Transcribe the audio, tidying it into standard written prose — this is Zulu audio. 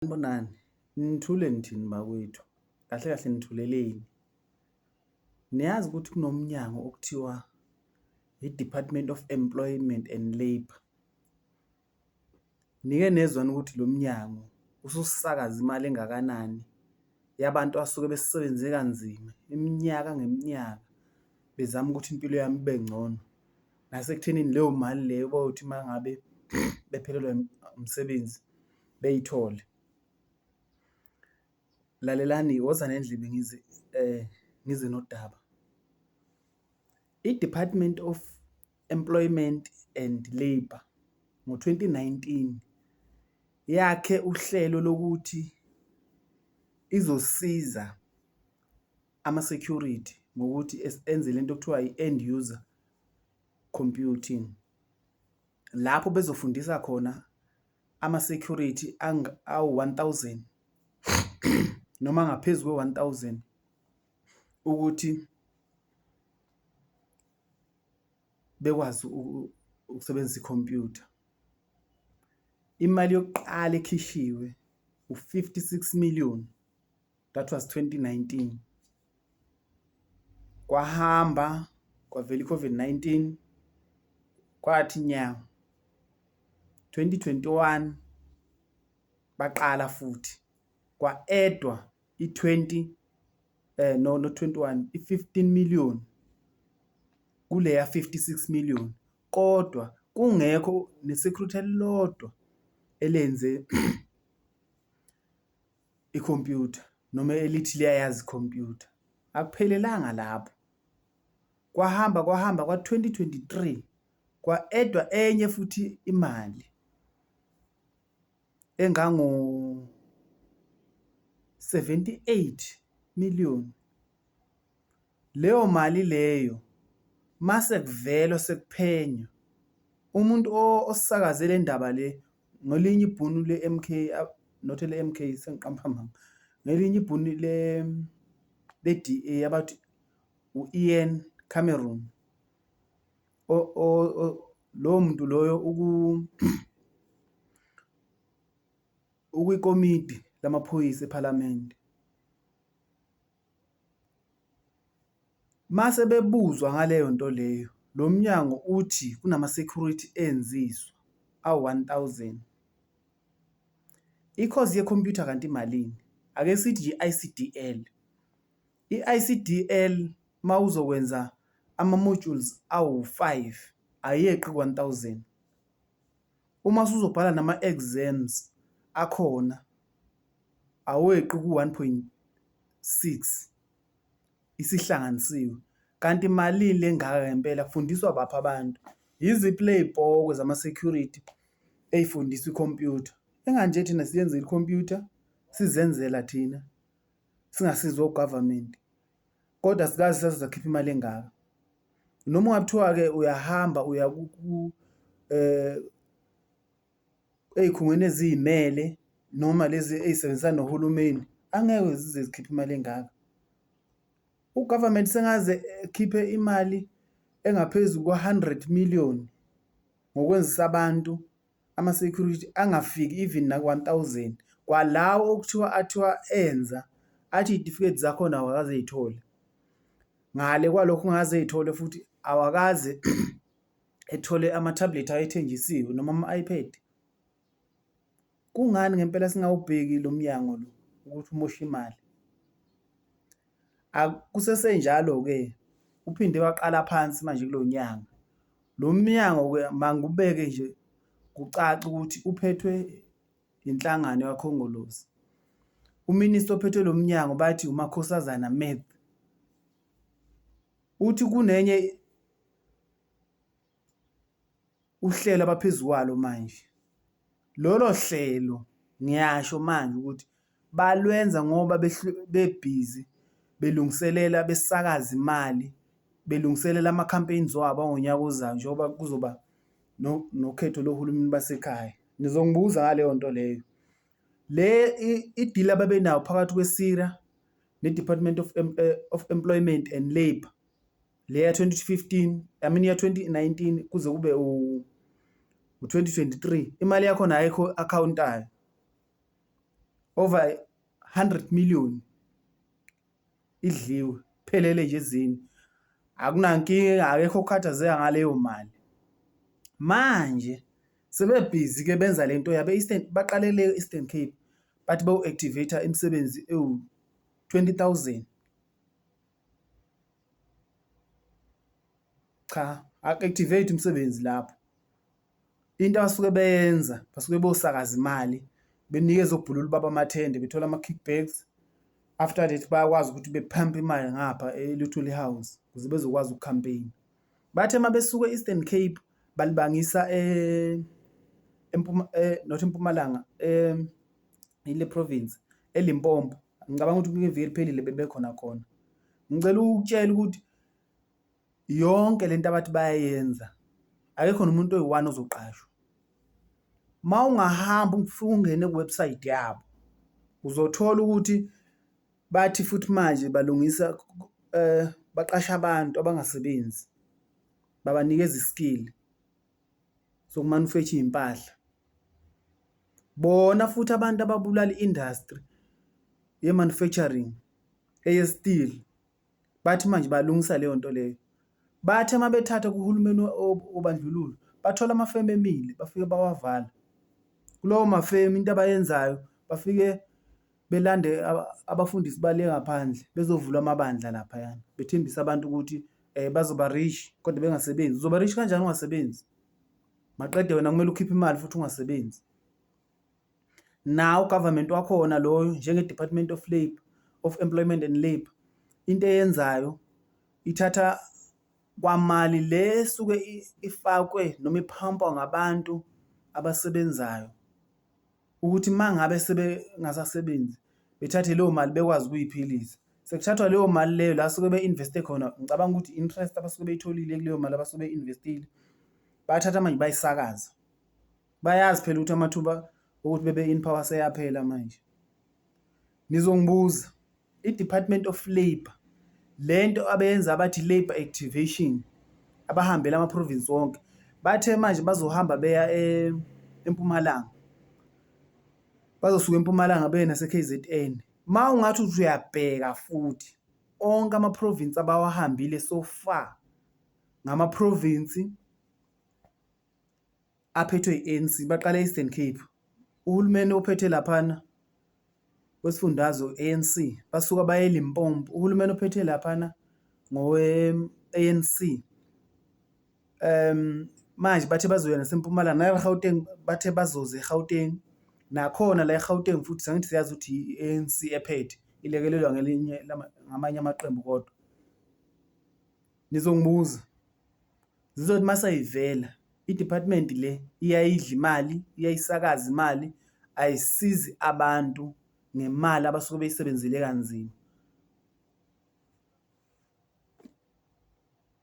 Sanibonani, nithule nithini bakwethu? Kahle kahle nithuleleni? Niyazi ukuthi kunomnyango okuthiwa i-Department of Employment and Labour. Nike nezwa yini ukuthi lo mnyango ususakaze imali engakanani yabantu asuke besebenze kanzima iminyaka ngeminyaka bezama ukuthi impilo yami ibe ngcono, nasekuthenini leyo mali leyo bayothi uma ngabe bephelelwa umsebenzi beyithole. Lalelani, woza nendlebe ngize ngize nodaba. I-Department of Employment and Labour ngo-2019 yakhe uhlelo lokuthi izosiza ama-security ngokuthi enze lento okuthiwa i-end user computing. Lapho bezofundisa khona ama-security awu-1,000 noma ngaphezu kwe-1,000 ukuthi bekwazi ukusebenzisa ikhompyutha. Imali yokuqala ekhishiwe u-56 million, that was 2019. Kwahamba kwavela i-COVID-19 kwathi nya 2021 baqala futhi kwa-add-wa i-20 no not 21 i-15 million kuleya 56 million kodwa kungekho ne-security elilodwa elenze ikhompyutha noma elithi liyayazi ikhompyutha. Akuphelelanga lapho, kwahamba kwahamba kwa-2023 kwa-add-wa enye futhi imali engango-78 million. Leyo mali leyo mase kuvelwa sekuphenywa umuntu osakaze le ndaba le ngelinye ibhunu le-M_K not ele-M_K sengiqamba amanga, ngelinye ibhunu le-D_A abathi u-Ian Cameron. Lowo muntu loyo ukwikomidi lamaphoyisa ephalamende. Mase bebuzwa ngaleyo nto leyo, lo mnyango uthi kunama-security enziswa awu-1,000. I-course yekhompyutha kanti imalini? Ake sithi nje i-I_C_D_L. I-I_C_D_L uma uzokwenza ama-modules awu-five ayeqi ku-1,000. Uma usuzobhala nama-exams akhona aweqi ku-1.6 isihlanganisiwe. Kanti malini le engaka ngempela, kufundiswa baphi abantu? Yiziphi ley'pokwe zama-security ey'fundiswa ikhompyutha? Engani nje thina siyenzile ikhompyutha, sizenzela thina singasizwa o-government kodwa asikaze saze sakhipha imali engaka. Noma ungathiwa-ke uyahamba uya ey'khungweni eziy'mele noma lezi ey'sebenzisana nohulumeni, angeke zize zikhiphe imali engaka. U-government sengaze ekhiphe imali engaphezu kwa-hundred million ngokwenzisa abantu ama-security angafiki even naku-1,000. Kwalawo okuthiwa athiwa enza athi iy'tifiketi zakhona awakaze ey'thole. Ngale kwalokho ungaze ey'thole futhi awakaze ethole ama-tablet ayethenjisiwe noma ama-iPad. Kungani ngempela singawubheki lo mnyango lo ukuthi umosha imali? Kusesenjalo-ke uphinde waqala phansi manje kulo nyaka. Lo mnyango-ke mangikubeke nje kucace ukuthi uphethwe inhlangano yaKhongolose. U-minister ophethe lo mnyango bathi uMakhosazana Meth. Uthi kunenye uhlelo abaphezu kwalo manje. Lolo hlelo ngiyasho manje ukuthi balwenza ngoba bebhizi belungiselela besakaza imali belungiselela ama-campaigns wabo angonyaka ozayo njengoba kuzoba nokhetho lohulumeni basekhaya. Nizongibuza ngaleyo nto leyo. Le i-deal ababenayo phakathi kwe-PSIRA ne-Department of Employment and Labour le ya-2015, I mean ya-2019 kuze kube u-2023, imali yakhona ayikho akhawuntayo. Over 100 million idliwe phelele nje ezini. Akunankinga, akekho okukhathazeka ngaleyo mali. Manje sebebhizi ke benza lento yabo e-Eastern, baqalele e-Eastern Cape bathi bayo-activate-a imisebenzi ewu-20,000. Cha, aku-activate umsebenzi lapho. Into abasuke beyenza basuke bosakaza imali benikeza obhululu babo amathende bethola ama-kickbacks. After that bayakwazi ukuthi bephampe imali ngapha eLuthuli House ukuze bezokwazi ukukhampeyina. Bathe uma besuka e-Eastern Cape balibangisa not eMpumalanga ile province eLimpopo. Ngicabanga ukuthi kwiviki eliphelile bebekhona khona. Ngicela ukukutshela ukuthi yonke lento abathi bayayenza akekho nomuntu oyi-one ozoqashwa. Uma ungahamba ufike ungene kuwebhusayithi yabo uzothola ukuthi bathi futhi manje balungisa baqasha abantu abangasebenzi babanikeza i-skill soku-manufacture iy'mpahla. Bona futhi abantu ababulala i-industry ye-manufacturing eye-steel bathi manje balungisa leyo nto leyo. Bathe uma bethatha kuhulumeni wobandlululo bathola amafemu emile bafike bawavala. Kulawo mafemu into abayenzayo bafike belande abafundisi bale ngaphandle bezovula amabandla laphayana bethembise abantu ukuthi bazoba rich kodwa bengasebenzi. Uzoba rich kanjani ungasebenzi? Maqede wena kumele ukhiphe imali futhi ungasebenzi. Nawo u-government wakhona loyo njenge-Department of Labour, of Employment and Labour, into eyenzayo ithatha kwamali le esuke ifakwe noma iphampwa ngabantu abasebenzayo ukuthi uma ngabe sebengasasebenzi bethathe leyo mali bekwazi ukuy'philisa. Sekuthathwa leyo mali leyo la suke be-investe khona, ngicabanga ukuthi i-interest abasuke beyitholile kuleyo mali abasuke beyi-investile, bayathatha manje bayisakaza. Bayazi phela ukuthi amathuba okuthi bebe in power seyaphela manje. Nizongibuza i-Department of Labour lento abeyenza abathi labour activation abahambela ama-province wonke bathe manje bazohamba beya eMpumalanga, bazosuka eMpumalanga beye nase-K_Z_N. Uma ungathi uthi uyabheka futhi onke ama-province abawahambile so far ngama-province aphethwe i-A_N_C baqale e-Eastern Cape. Uhulumeni ophethe laphana wesifundazwe u-A_N_C, basuka baye eLimpopo, uhulumeni ophethe laphana ngowe-A_N_C. Manje bathe bazoya naseMpumalanga na-Gauteng bathe bazoza eGauteng, nakhona la eGauteng futhi angithi siyazi ukuthi i-A_N_C ephethe ilekelelwa ngelinye ngamanye amaqembu kodwa. Nizongibuza. Zizothi uma seyivela i-department le iyayidla imali, iyayisakaza imali, ayisizi abantu ngemali abasuke beyisebenzele kanzima.